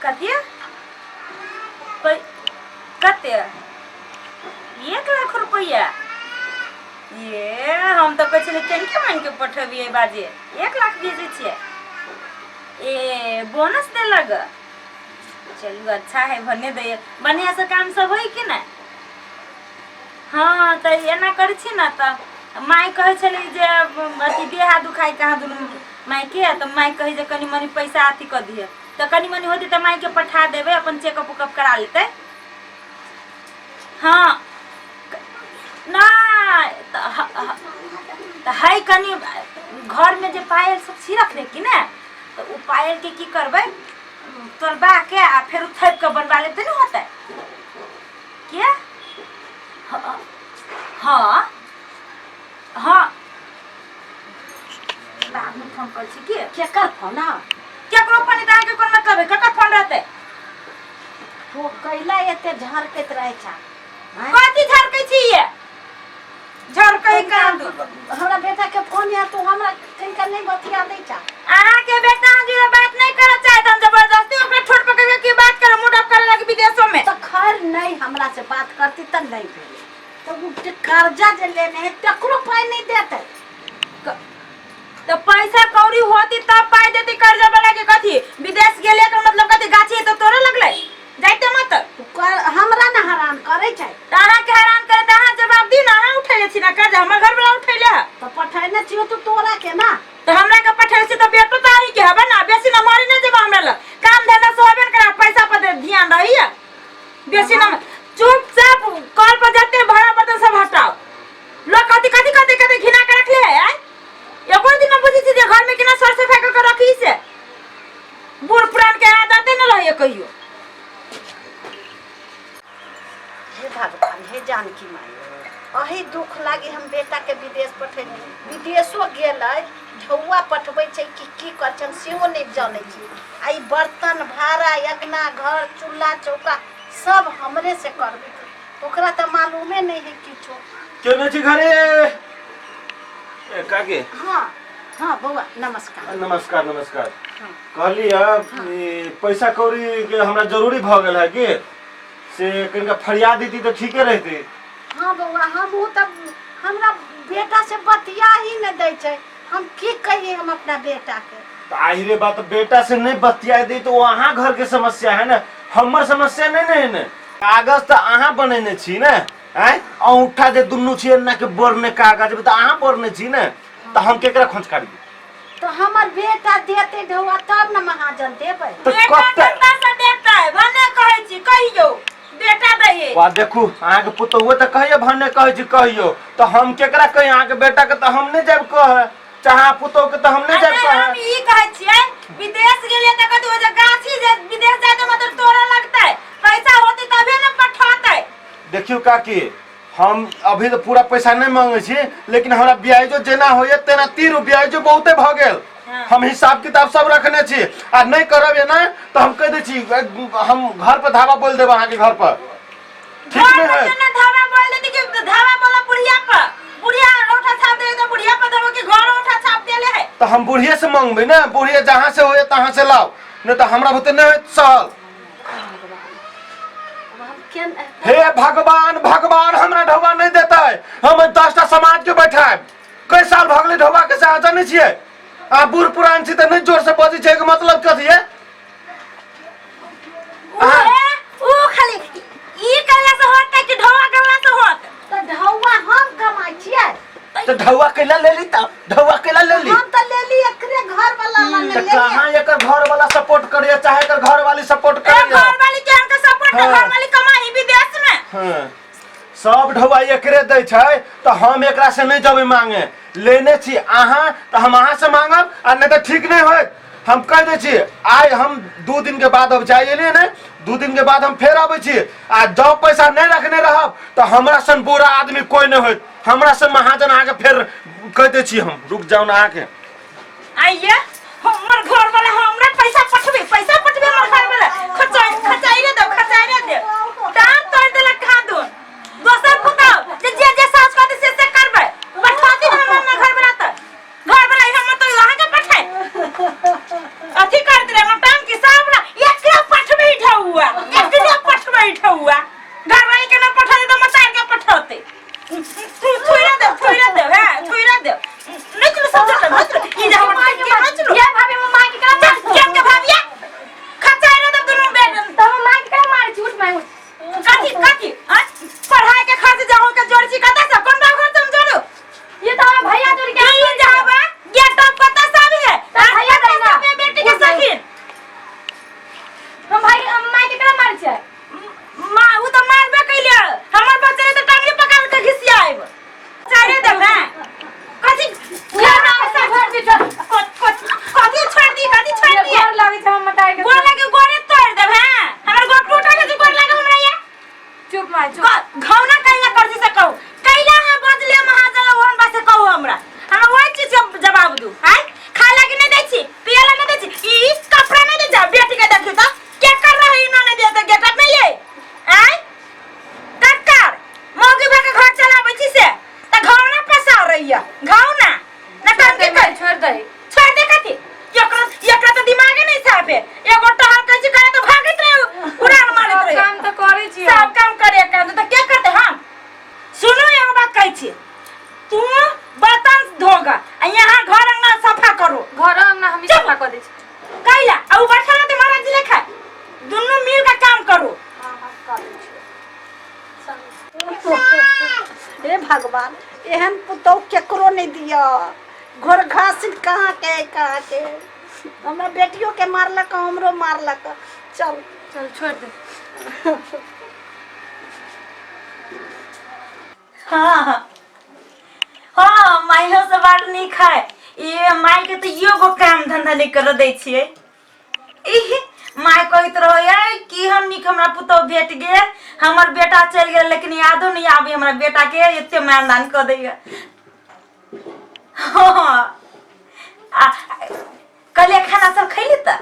कथी कते 1 लाख रुपैआ? ये हम तऽ कहै छलियै कनिके मानि पठबियै बाजे, 1 लाख भेजै छियै। ए बोनस देलक। चलू, अच्छा है, भने दैए। बढ़िआँसँ काम सब होइ कि नहि? हँ, तऽ एना करै छी ने, तऽ माय कहै छलै जे अथी देह हाथ दुखाइ कहाँ दुनू मायके, तऽ माय कहै जे कनि मनि पैसा अथी कऽ दिहे, तऽ कनि मनि होतै तऽ मायके पठा देबै, अपन चेकअप उकअप करा लेतै। हँ, नहि तऽ है कनि घरमे जे पायल सब छी रखने कि ने, तऽ ओ पायलके की करबै, तोड़बा के आ फेर थोपि कऽ बनवा लेतै ने, होतै के? हँ हँ, बादमे फोन करै छी। के केकर फोन आ? केकरो फोन? तऽ अहाँके कोन मतलब है ककर फोन रहतै? तो कैला एते झरकैत रहै छा, आँय? कथी झरकै छी? ये झरकै कहाँ दू? हमरा बेटा के फोन या, तू हमरा कनिका नहि बतिया दै छा? अहाँके बेटा जे बात नहीं करऽ चाहत, हम जबरदस्ती ओकरा ठोर पकड़ के की बात करऽ, मूड ऑफ करे लगी विदेशों में। तऽ खैर, नहीं हमरा से बात करती तऽ नहीं भेलै, तऽ उ जे कर्जा जे लेने है तकरो पाइ नहीं देतै। तो पैसा कौड़ी होती तब पाई देती कर्जा वाला के। कथी विदेश गेले के मतलब? कथी गाछी तो तोड़े लगले जाइते मत? तू कर, हमरा ने हरान करै छै। तऽ अहाँके हैरान करे तऽ अहाँ जवाब दी ना। अहाँ उठेले छी ना कर्जा, हमर घर वाला उठेले है। तऽ पठेने छियो तो तोरा के ना। तऽ हमरा के पठेले छी तऽ बेटो तऽ अहीं के हबे ना। बेसी ना मारी नहीं जेबा हमरा लग, काम धंधा से होबे न करा, पैसा पर ध्यान रही बेसी ना। चुपचाप कल पर जाते भाड़ा बर्तन सब हटाओ। लोग कथी कथी कथी कथी घिना के रखले है, आँय? एको दिन न बुझै छी जे घर में केना सर सफाई कर के रखी से। बूढ़ पुरान के आदते न रहिए कहियो। हे भगवान, हे जानकी माई, अही दुख लागी हम बेटा के विदेश पठेली। विदेशो गेलै, ढौआ पठबै छै कि की करै छै, हम सेहो नहि जानै छी। आ ई बर्तन भाड़ा, अगना घर, चूल्हा चौका सब हमरे से करबै, ओकरा तऽ मालूमे नहि है किछो। केने छी घरे? ए काके। हाँ हाँ बौआ, नमस्कार। नमस्कार नमस्कार। हाँ। कहली है, ई पैसा कौड़ी के हमरा जरूरी भऽ गेल है कि से कनिका फरिया देती तऽ ठीके रहते। हाँ बौआ, हमहूँ तऽ हमरा बेटा से बतिया ही नहि दै छै, हम की कहिए हम अपना बेटा के? तऽ आहिरे बात, बेटा से नहीं बतिया दी तो वो अहाँ घर के समस्या है ने, हमर समस्या नहीं ने है ने। कागज तऽ अहाँ बनेने छी ने, आँय? औंठा जे दुनू छी एना के बोरने कागज तऽ अहाँ बोरने छी ने, तऽ हम केकरा खोज काटियै? तऽ हमर बेटा देते ढौआ तब ने महाजन देबै। तऽ बेटा कते कत्ता से देतै? भने कहै छी कहियो बेटा दैहे। वा देखू, अहाँके पुतोहुए तऽ कहियो भने कहै छी कहियो, तऽ हम केकरा कही? अहाँके बेटाके तऽ हम नहि जायब कहै, चाहे अहाँ पुतोहुके तऽ हम नहि जायब अरे हम कहै। ई कहै छियै, विदेश गेलियै तऽ कथी ओ जे गाछी जे विदेश जाय तऽ मतलब तोड़ऽ लगतै? पैसा होतै तबे ने पठौतै। देखियौ काकी, हम अभी तऽ पूरा पैसा नहि मांगै छी, लेकिन हमरा ब्याजो जेना होइए तेना तीरू, ब्याजो बहुते भऽ गेल। हम हिसाब किताब सब रखने छी। आ नहि करब एना तऽ हम कहि दै छी, हम घर पर धावा बोल देब अहाँके घर पर, ठीक? घर नहि पर है केना धावा बोल देती कि धावा बोला बुढ़िया पर, बुढ़िया औंठा छाप दे तो बुढ़िया पर देबो कि घर औंठा छाप देले है? तऽ हम बुढ़िए से मांगबै ने, बुढ़िए जहाँ से होइए तहाँ से लाउ, नहि तऽ हमरा बुते नहि होइत सहल। हे भगवान, भगवान हमरा ढौआ नहि देतै, हम 10टा समाज के बैठायब। कई साल भऽ गेलै ढौआ के, से अहाँ जानै छियै? अहाँ बूढ़ पुरान छी तऽ नहि जोर से बजै छै, एकर मतलब कथी है? ओ खाली ई कहला से होत कि ढौआ कहला से होत? तऽ ढौआ हम कमाइ छियै। तऽ ढौआ कैला लेली? तऽ ढौआ कैला लेली? हम तऽ लेली एकरे घर वाला ला तऽ लेली। कहाँ एकर घर वाला सपोर्ट करैया, चाहे एकर घर वाली सपोर्ट ए करैया? घर वाली के हमके सपोर्ट? हाँ। घर वाली कमाई विदेश में। हाँ। सब ढौआ एकरे दै छै तऽ हम एकरा से नहि जेबै मांगे। लेने छी अहाँ तऽ हम अहाँ से मांगब, आ नहि तऽ ठीक नहि होयत। हम कहि दै छी, आइ हम 2 दिन के बाद अब जाय एलियै ने, 2 दिन के बाद हम फेर अबै छी, आ जब पैसा नहि रखने रहब तऽ हमरा सन बुरा आदमी कोई नहि होयत, हमरा सन महाजन। अहाँके फेर कहि दै छी हम, रुक जाउ ने अहाँके। आइए हमर घर वाला हमरा पैसा पठबे, पैसा पठबे। हमर घर वाला खचाई खचाई रे दो, खचाई रे दे, टांग तोड़ देलक कहाँ दून। दोसर पुताओ जे जे जे सास कहते से से करबै, पठाती ना हमर घर वाला। तऽ घर वाला हमर तो अहाँ के पठाए अथी करते रहे, हम टांग के सामने एकरा पठबे। छै? माँ उ तऽ मारबे कैले, हमर बच्चा तऽ टांगरी पकड़ के घिसियाएब चाहे देब। हैं कथी खाना सब घर भी छोड़। कथी छोड़ दी, कथी छोड़ दी? गोर लागै छै हम मताई के। गोर लागे, गोरे तोड़ देब। हैं हमर गोर टूटल है जे गोर लागे हमरा या? चुप माय, चुप। घौना कैला कर से कहू, कैला हम बदले महाजन ओहन बात से कहू हमरा, हमरा वही चीज के जवाब दू। आय खाए लागी नहीं दै छी, पिए ला नहीं दै छी, ई कपड़ा नहीं दै जा बेटी के। देखी त के कर रही ना नहीं देते गेटअप में ये। आय कक्कर मौगी भर के घर चलाबै छी से त घौना पसार रही है घौना ना काम के कर। छोड़ दे। छोड़ दे कथी? एकरा एकरा त दिमागे नहीं साफ है। एगो टहल कहै छी करे त भागैत रहे, उड़ान मारैत सब रहे। काम तऽ करै छी। सब काम करे काम त के करते हम? सुनो, एगो बात कहै छी, तू बर्तन धोगा आ यहाँ घर अंगना सफा करो। घर अंगना हम चुप। सफा कऽ दै छी। कैला आ उ बैठल रहते महाराज जी लेखा, दुनू मिल के काम करो। हाँ हाँ, करै छियै। हे भगवान, एहन पुतहु केकरो नहि दिअ। घर घास कहाँ के कहाँ के, हमरा बेटियो के मारलक, हमरो मारलक। चल। चल, छोड़ दे। हाँ हाँ, माइयो से बड़ नीक है ये। माई के तऽ एगो काम धंधा नहि करऽ दै छियै। इह, माय कहैत रहै कि हम नीक हमरा पुतहु भेट गेल, हमर बेटा चलि गेल लेकिन यादो नहि आबै हमरा बेटा के, एते मानदान कऽ दैया। हाँ, आ कहलियै खाना सब खैली तऽ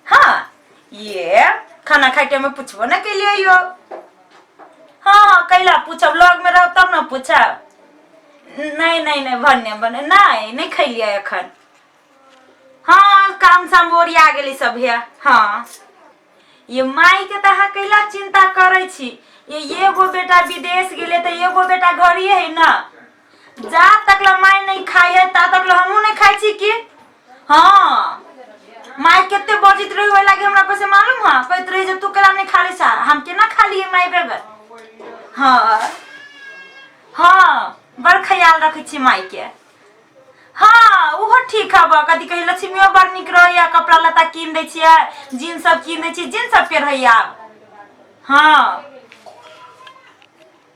हाँ ये खाना खाइ टाइम में पूछबो ने केलियै यो। हाँ हाँ, कैला पूछब? लग में रहब तब ने पूछब। नहीं नहीं नहीं, भन्ने भन्ने नहीं, नहीं खैलियै एखन। हाँ, काम साम ओरिया गेलै सब हे। हाँ, ये माई के तऽ अहाँ कैला चिंता करै छी? ये एगो बेटा विदेश गेलै तऽ एगो बेटा घरे है ना। जा तक ला माई नहीं खाई है ता तक ला हमहूँ नहीं खाई छी की। हाँ, माई कते बजैत रही ओहि लागी हमरा पैसे मालूम है, कहैत रही जे तू केला नहीं खाली सा, हम केना खा लिए माई बगैर। हाँ हाँ, बड़ ख्याल रखै छी माई के। हाँ, ओहो ठीक हब। कथी कही, लक्ष्मियो बड़ नीक रहैया, कपड़ा लत्ता कीन दै छियै, जीन्स सब कीन दै छियै, जीन्स सब पेरहैया आब। हाँ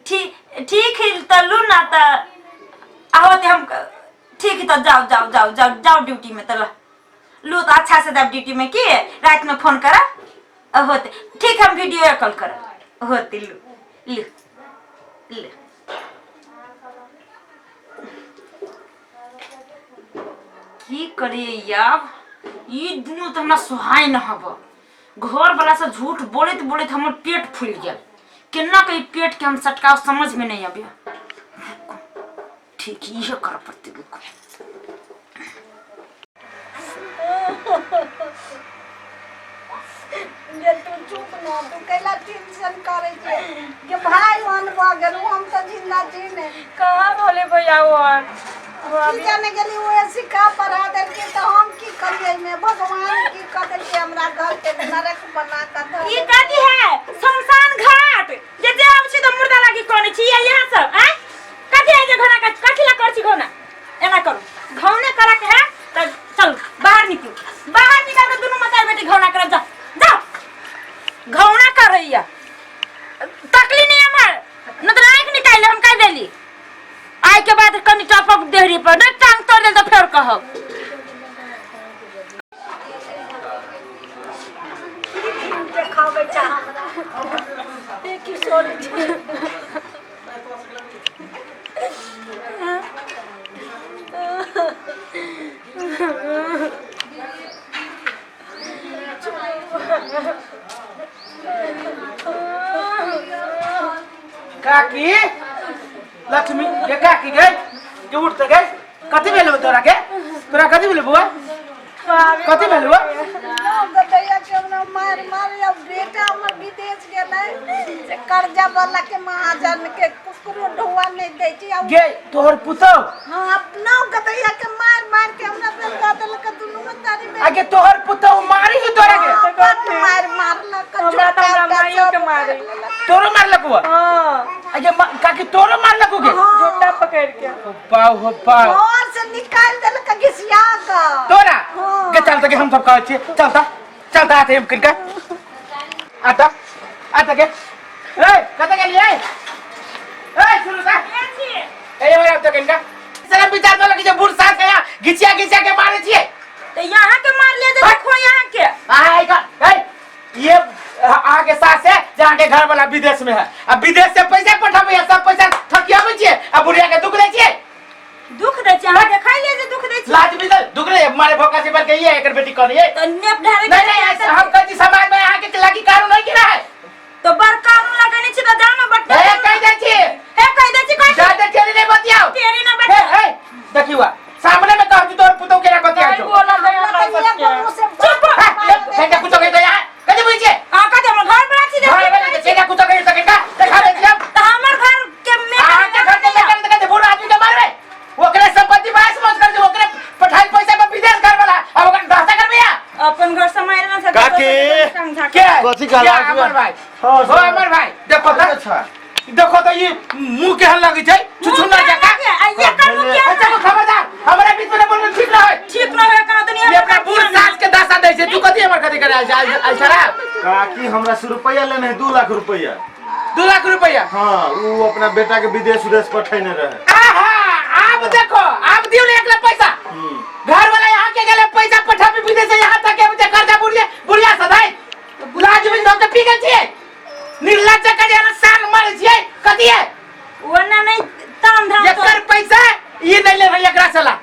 ठीक, ठीक है तऽ लू ना तऽ आहो ते हम। ठीक है तऽ जाओ जाओ जाओ जाओ जाओ ड्यूटी में। तऽ लू तऽ अच्छा से जाओ ड्यूटी में, की रात में फोन करब होते। ठीक, हम वीडियो कॉल करब होते। लू लू लू। की करिए यार, ई दुनू तऽ हमरा सोहाय न हब। घर वाला से झूठ बोलैत बोलैत हमर पेट फूलि गेल। केना के ई पेट के हम सटकाव समझ में नहीं आबे। ठीक, इहे कर पड़तै। रुको। जे तू चुप न, तू कैला टेंशन करै छै के भाई? ओहन भऽ गेल, हम तऽ जिंदा छी ने। कहाँ रहले भैया ओहन? की जाने गेली, ओ सिखा पढ़ा देलकै तऽ हम की करियै एहिमे? भगवान की कऽ देलकै, हमरा घर के नरक बना कऽ धऽ ई देलकै। कथी है? शमशान घाट जे जे आबै छी तऽ मुर्दा लागी कनै छी ये यहाँ सब। आँय, कथी है जे घोना कथी ला करै छी घोना? एना करू, घौने करा के है तऽ चल बाहर निकलू। बाहर निकल के दुनू मतार बेटी घौना करब। जा जा, घौना कर रही है। तकली नहीं हमर न तऽ आँखि निकालि हम कहि देली। आइ के बाद कनि टप अप देहरी पर नहि टांग तोड़ देल तऽ फेर कहब। देखाबै छै हमरा हे किशोर छै। काकी लक्ष्मी गे, काकी गे, के उठ त गे। कथी भेल तोरा के? तोरा कथी भेल बुआ? कथी भेल बुआ? दैया के हमरा मार मार। अब बेटा हमर विदेश गेलै से कर्जा वाला के महाजन के कुकरो ढोआ नहीं दै छै आ गे तोहर पुतौ? हाँ, अपना गदैया के मार मार के हमरा बेलगा देलक दुनू में तारी में। आगे तोहर पुतौ मारी के तोरा के? हाँ, बड मार मारलक। हमरा तऽ हमरा झोटा माइयो के सब मारे। उखाड़ि लेलक। तोरो मारलक बुआ? हाँ। आगे काकी तोरो मारलक गे? झोटा पकड़ के। हो पाओ, हो पाओ। घर से निकालि देलक घिसिया कऽ तोरा? हाँ। गे चल त गे, हम सब कहै छियै, चल त, चल त, हाथ हम किनका। आता आता के ए कत गेलियै ए सुनू ता ए हमरा तो कनिका साला विचार तो लगी जे बूढ़ सास के यहाँ घिचिया घिचिया के मारे छियै तो यहाँ के मार ले जे देखो यहाँ के आ का ए ये अहाँ के सास है जे अहाँ के घर वाला विदेश में है आ विदेश से पैसा पठाबै है सब पैसा ठकियाबै छियै आ बुढ़िया के दुख दै छियै दुख दै छै अहाँ देखाइ ले जे दुख दै छै लाज भी दल दुख रे मारे भोका से बढ़ के ये एकर बेटी कौन ये तो नेप ढारे नहीं नहीं ऐसे हम कहै छी समाज में अहाँ के लागी कानून नहीं गिरा है तो बड़ कानून लगेने छी तो जाओ ना बट ए कहि दै छी हे कहि दै छी कहि ज्यादा टेरी नहीं बतियाओ तेरी ना ए बट ए देखी हुआ सामने में कहू तोर पुतौ केना बतियाओ नहीं बोला नहीं हमरा हमरा तऽ सबके एगो मुँह से चुप बात केना कुछो कहि दे यहाँ कथी बुझै छियै हां कह दे हमर घर पर छी घर वाला के केना कुछो कहि सकै का देखा दै छी हम तो हमर घर के में अहाँ के घर के मेकर देखा दे बूढ़ आदमी के मारबे ओकरे संपत्ति बास मौज कर दे ओकरे पठाइल पैसा पर विदेश घर वाला अब ओकर दस्ता करबे यहाँ अपन घर समाइल ना सके काकी। के कथी कहला? के अमर भाई हाँ, ओ अमर भाई देखो त अच्छा देखो त ई मुंह केहन लगै छै छुछुन्नर जकाँ आ ये कर मुँह अच्छा केहन को खबरदार हमरा बीच में न बोलना ठीक रहे ठीक न होय कहाँ दुनिया ये अपना बूढ़ सास के दशा दै छै तू कथी हमर कथी करे आयल छै आयल छला काकी हमरा से रुपया लेने है 2 लाख रुपया 2 लाख रुपया हाँ वो अपना बेटा के विदेश उदेश पठेने रहे आहा आब देखो आब दियो ले एकला पैसा घर वाला यहाँ के गेले पैसा पठाबी विदेश से यहाँ तक के मुझे कर्जा बुढ़िया बुढ़िया सदाई लाज में धोके पी गेल छियै निर्लज्ज जकाँ जे अहाँ शान मारै छियै कथी है ओना नहीं ताम धाम एकर पैसा ई नहीं लेबै एकरा चला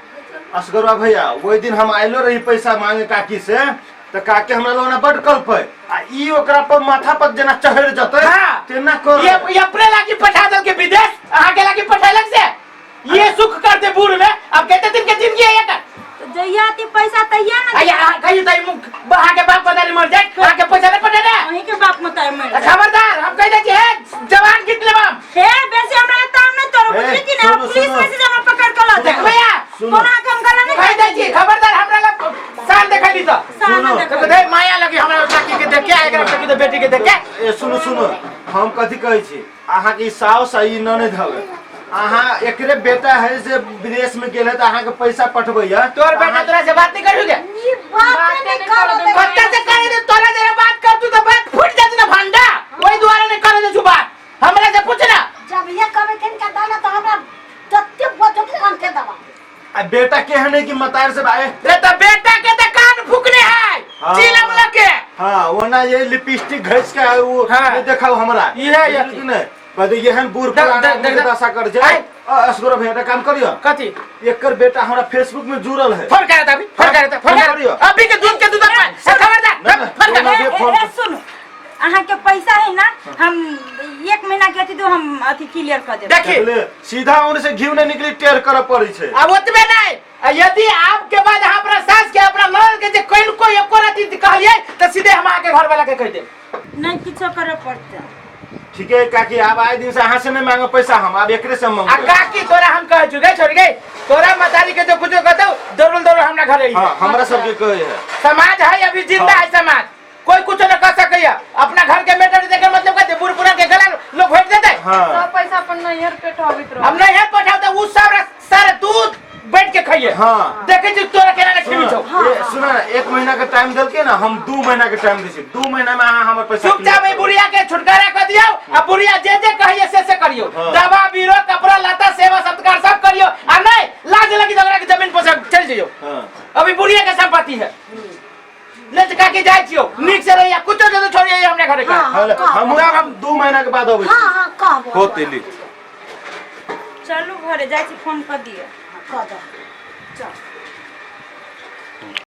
असगरवा भैया ओहि दिन हम आइलो रही पैसा मांगे काकी से तऽ काकी हमरा लग बड कल्पै आ ई ओकरा पर माथा पर जेना चढ़ि जेतै हाँ। तेना कर ये ये अपने लागी पठा दल के विदेश अहाँ के लागी पठेलक से ये सुख कर दे बूढ़ में अब कहते दिन के जिंदगी है एकर तो जहिया ती पैसा तहिया ना अया अहाँ कहियो त ई मुख अहाँ के बाप मतारी मर जाए अहाँ के पैसा नहीं पठेने अहीं के बाप मतारी मर जाए। खबरदार हम कह दै छी हे जवान गीत लेब हम हे बेसी हमरा ताम नहीं तोरो हे, बुझली कि ना सुनू, पुलिस सुनू। मैसेज हमरा पकड़ के ल देखबै आ सुनू। कोना के हम गला नहीं कह दै छी खबरदार हमरा लग शान देखैली त शान सुनू। देखै। देखो दे माया लगी हमरा काकी के देख के एकरा के तो बेटी के देख के ए सुनू सुनू हम कथी कहै छी अहाँके ई साउस आ ई ननद हवे अहाँ एकरे बेटा है से विदेश में गेल है तऽ अहाँके पैसा पठबैया तोर बेटा तोरा से बात नहीं करू के ई बात नहीं करो दे कत्ता से करे दे तोरा जरा बात कर तू तो बात फूट जाती ना भंडा वही द्वारा नहीं करे दे बात हमरा से पूछ ना जब ये कहे थिन का दाना तो हमरा जते बचो के अंते दवा आ बेटा केहन है कि मतार से भाई रे तो बेटा के तो कान फूकने है हाँ। चिलम लगे हाँ ओना ये लिपस्टिक घस के है वो हाँ। नहीं देखाओ हमरा इहे बुझलियै अथी। कि नहीं बदे एहन बूढ़ देख- पुराना देख- देख- आदमी के दशा कर जाए असगरो भैया एक काम करियो कथी एकर बेटा हमरा फेसबुक में जुड़ल है फोन करे अभी फोन करे फोन फोन करियो। अभी के दूध के दूध पर से खबरदार ना, ना, फोन कर ना, ए, फोन ए, ए, सुनू अहाँके पैसा है ना हम एक महीना के अथी दो हम अथी क्लियर कर देब देखी देखले सीधा उन से घी नहीं निकली टेर करे पड़ै छै अब ओतबे नहीं आ यदि आपके बाद अहाँ अपना सास के अपना ननद के जे कल को एको रति कहलिए तो सीधे हम अहाँके घर वाला के कह देब नहीं किछो करे पड़ते ठीक है काकी आब आए दिन से अहाँ से नहीं मांगो पैसा हम आब एकरे से आ मांगो काकी तोरा हम कह चुके छोड़ गई तोरा मतारी के जो कुछो कहतो दौड़ल दौड़ल हमरा घर आई हाँ हमरा सबके कहे है समाज है अभी जिंदा है समाज कोई कुछ न कर सकैया अपना घर के मैटर देखे मतलब कहते बूढ़ पुरान के गला लोग भेट देते हाँ सब पैसा अपन नैहर पे ठबित रहो हम नहीं है पठाओ तो उ सब सारे दूध बैठ के खाइए हाँ। देखे छी तोरा केना ने खिबी छौ सुना ना एक महीना के टाइम देलके ना हम 2 महीना के टाइम दै छी 2 महीना में अहाँ हमर पैसा चुपचाप ई बुढ़िया के छुटकारा कर दियौ आ बुढ़िया जे जे कहिए से से करियो हाँ। दवा बीरो कपड़ा लत्ता सेवा सत्कार सब करियो आ नहीं लाज लगी झगड़ा के जमीन पर से चल जइयो हाँ अभी बुढ़िया के संपत्ति है ले तऽ काकी जाइ छियौ नीक से रहिया कुछो जरूर छोड़िए हमरा घरे के हाँ। हम हम 2 महीना के बाद अबै हाँ छी हाँ कहबो होते ली चलू घरे जाइ छी फोन कर दिअ कह दो चल